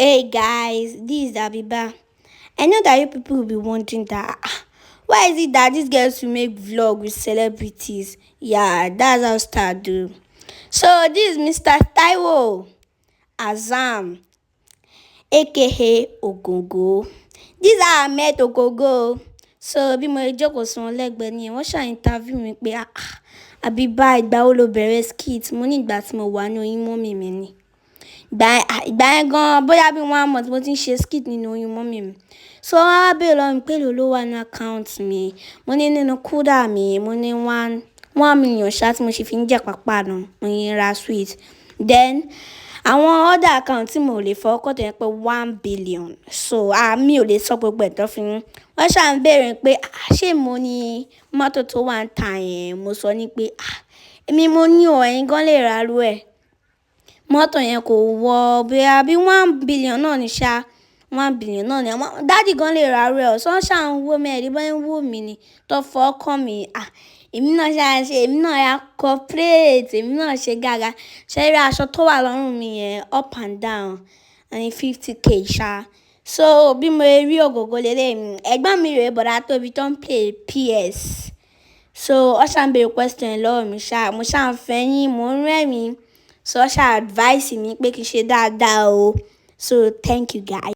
Hey guys, this is Abiba. I know that you people will be wondering that why is it that these girls will make vlog with celebrities? Yeah, that's how star do. So this is Mr. Taiwo Azam, aka Ogogo. This is how I met Ogogo. So bí mo ṣe jókòó sí wọn lẹ́gbẹ̀ẹ́ nìyẹn, wọ́n ṣáà interview mi pé, "Ah, Abiba, ìgbà wo lo bẹ̀rẹ̀ skit?" Mo ní ìgbà tí mo wà ní oyún mummy mi ni. Ìgbà yẹn gan, bóyá bí one month mo ti ń ṣe skit nínú oyún mummy mi. So wọ́n wá béèrè lọ́wọ́ mi pé èló ló wà ní account mi. Mo ní nínú Kuda mi, mo ní 1 1 million ṣá tí mo ṣe fi ń jẹ ìpápánu, mo ní ra sweet. Then àwọn other account tí mo lè fọwọ́ kàn tó jẹ́ pé 1 billion. So mi ò lè sọ gbogbo ẹ̀ tán fún yín. Wọ́n ṣáà ń béèrè pé, "Ah, ṣé mo ní mọ́tò tó wà níta yẹn?" Mo sọ ní pé, "Ah, èmi mo ní o, ẹ̀yin gan lè ra irú ẹ̀." Mọ́tò yẹn kò wọ bóyá bí 1 billion náà ní ṣá. 1 billion náà ni. Daddy gan lè ra irú ẹ̀. So wọ́n ṣáà ń wò mí, ẹ̀rí bá ń wò mí ni tó fọwọ́ kàn mí. Ah, èmi náà ṣáà ṣe, èmi náà ya cooperate, èmi náà ṣe gága. Ṣé rí aṣọ tó wà lọ́rùn mi yẹn up and down, ní 50K ṣá. So bí mo rí Ògògó lélẹ̀, ẹ̀gbọ́n mi rè, Bọ̀dá Tóbi tó ń play PS. So wọ́n ṣáà ń béèrè question lọ́wọ́ mi ṣá. Mo ṣáà ń fẹyín, mò ń rẹ́rìn-ín. So wọ́n ṣáà advice mi pé kí n ṣe dáadáa o. So thank you, guys.